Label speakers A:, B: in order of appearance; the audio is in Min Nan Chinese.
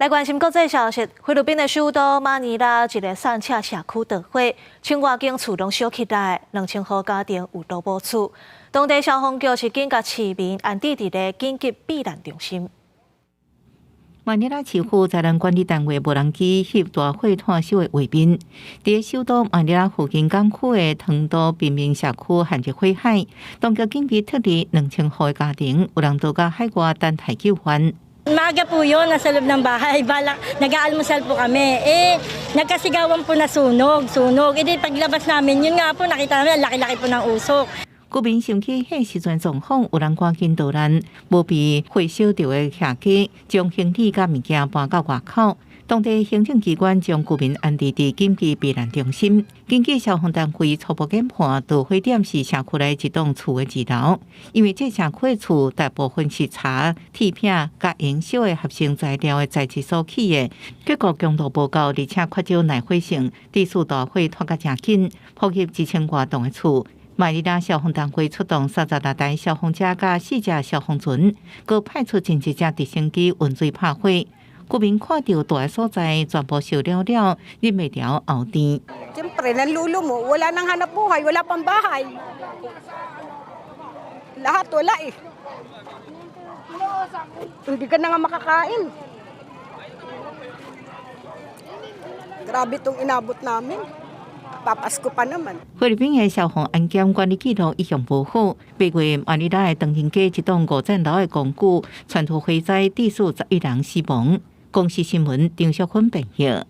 A: 來關心國際消息，菲律賓的首都馬尼拉一个散赤社區著火，千外間厝攏燒起來，2000戶家庭有都無厝。當地消防局是緊共市民安置佇咧緊急避難中心。
B: 馬尼拉市府災難管理單位無人機翕大火湠燒的畫面，佇首都馬尼拉附近港區的湯多貧民社區陷入火海，當局緊急撤離2000戶的家庭，有人佇海外等待救援。
C: Maaga po yun, nasa loob ng bahay. Balak, nag-aalmusal po kami. Eh, nagkasigawan po na sunog, sunog. Eh di paglabas namin, yun nga po, nakita namin, ang laki-laki po ng usok.
B: 居民想起彼時陣狀況，有人趕緊逃難，無被火燒著的客家，將行李佮物件搬到外口。當地行政機關將居民安置佇緊急避難中心。根據消防單位初步研判，導火點是社區內一棟厝的二樓，因為這社區的厝大部分是柴、鐵片佮燃燒的合成材料的材質所起的，結構強度無夠，而且缺少耐火性，致使大火拖甲誠緊，波及1000外棟的厝。馬尼拉消防單位出動36台消防車佮四隻消防船，閣派出真濟隻直升機噴水拍火。居民看著大的所在全部燒了了，忍袂牢喉甜。
D: Siyempre, nanlulumo. Wala nang hanap buhay, wala pang bahay. Lahat wala eh. Hindi ka na nga makakain. Grabe itong inabot namin. Papasko pa naman.
B: 菲律賓的消防安檢管理記錄一向無好。8月馬尼拉的唐人街一棟五層樓的公寓傳出火災，致使11人死亡。公視新聞張淑芬編譯。